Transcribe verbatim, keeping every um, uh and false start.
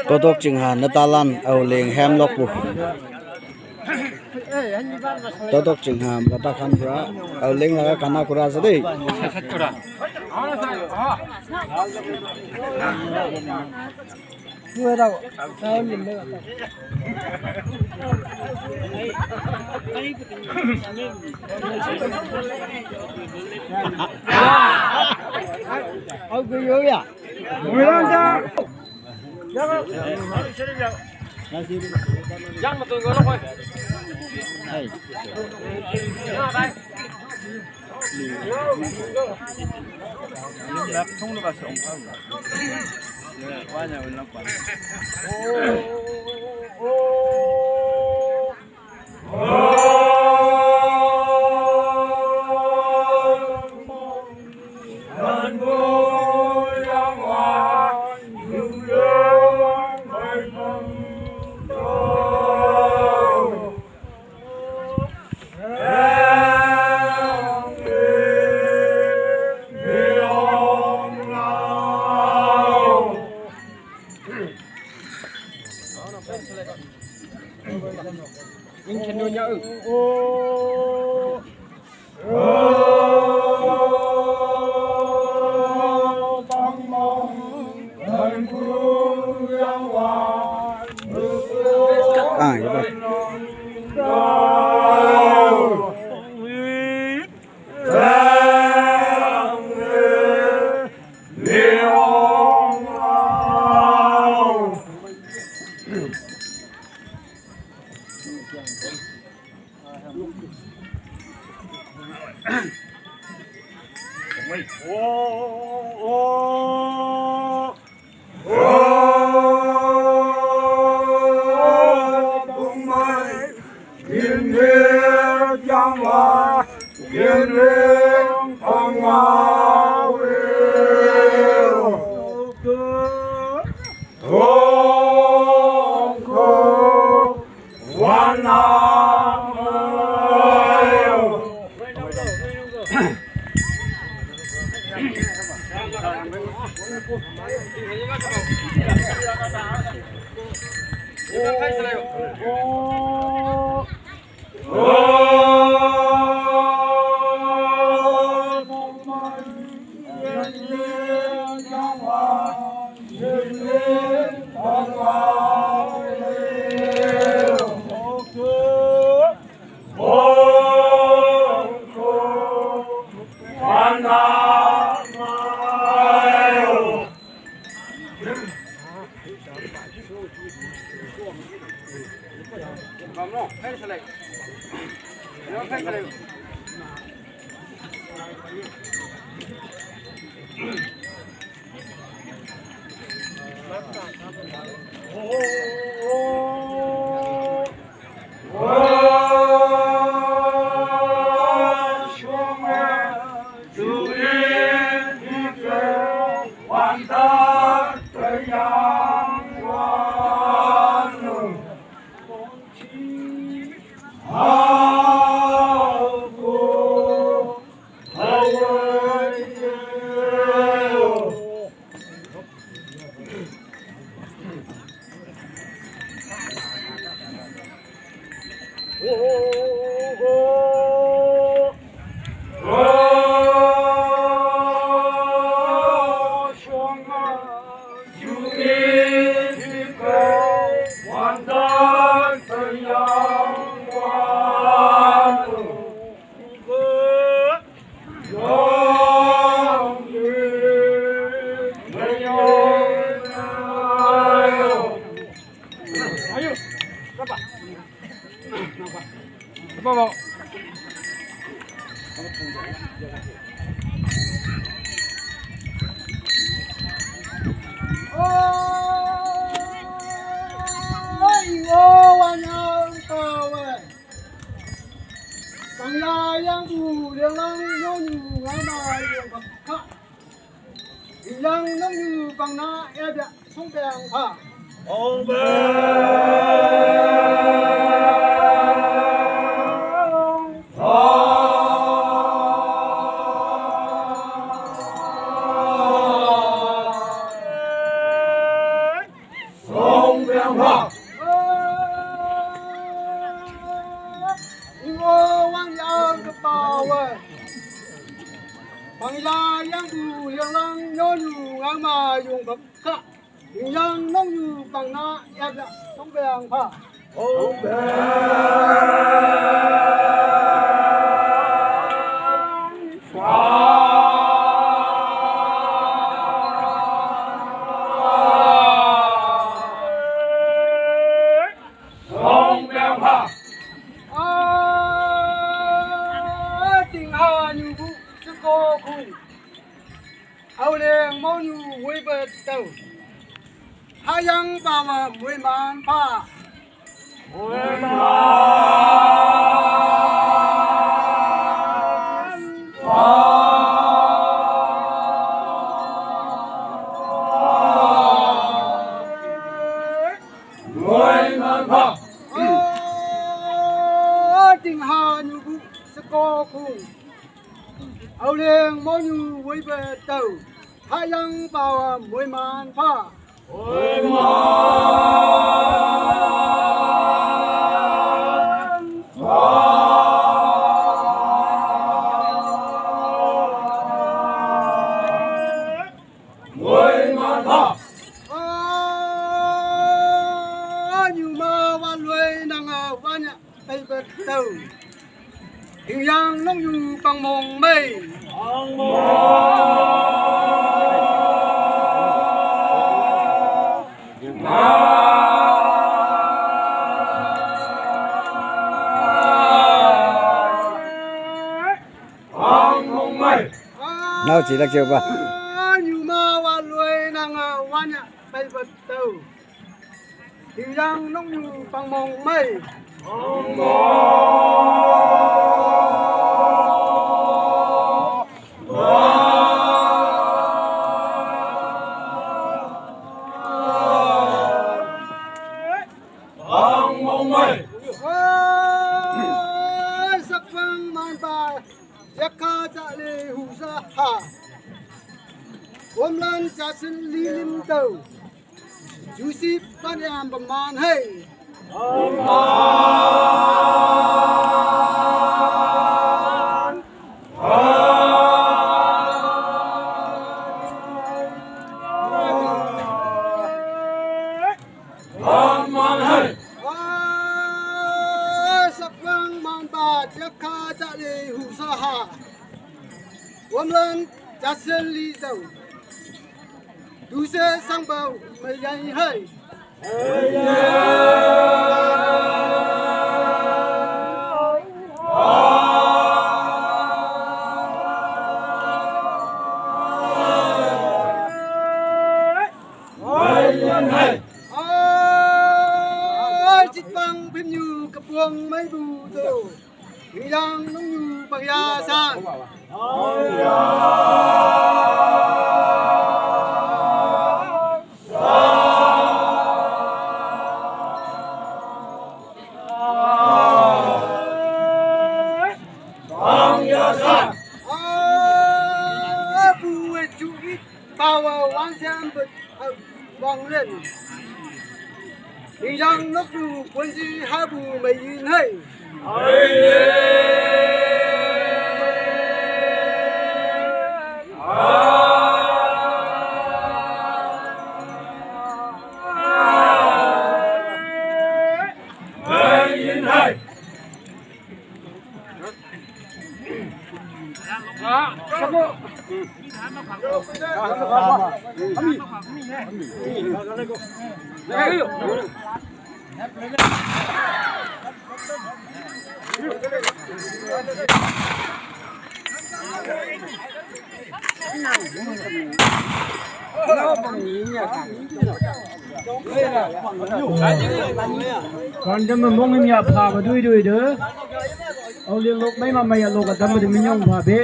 Totok Chinghan na talan au leng hem lok pu. Totok Chinghan kata khan pura au leng laga kana kura ase dei. Nyo nyu ngang ma yung bam ka. Yung yang nong nyu bang na ya ya song bang pa. Song bang pa. A, ting ha nyu bu seko kung. Au leng mo nyu wei bet tau. Ha yang pa ma wei man pa. Wei man. Wei man pa. A, ting ha nyu bu seko kung. Au leng mo nyu wei bet tau. Ha yang pa wa wei man pa. Wei man pa. Wei man pa. A, nyu ma wa lui nang a wa nya. Pai bet tau. Ting yang nong yu pang mong mei. Pang mong. Pang mong mei. Nau chi lak chiu ba. A, nyu ma wa lui nang a wa nya pai bet tau. Ting yang nong nyu pang mong mei. Pang mong. Pang mong mei. Wei, sak pang man pa. Yak ka cha le hu sa ha. Wom lan cha sin li lim tau. Ju si pan yam pa man hei. Pa man. Pa man hei. A, sak pang man pa, yak ka cha le hu sa ha. Wom lan cha sin li tau. Du se sang bau mei yai hei. Ai, chit pang phim nyu ka puang mei bu do. Yang nong nyu pang ya san. Pang ya san. A, bu e chu it. Power one seven, uh, Wang Len. Ning yang nok lu pun si ha bu mei yin hei. Kan dam mong im ya pha ba dui dui de. Au liang lok mai ma mai ya lok dam de min yong pha be.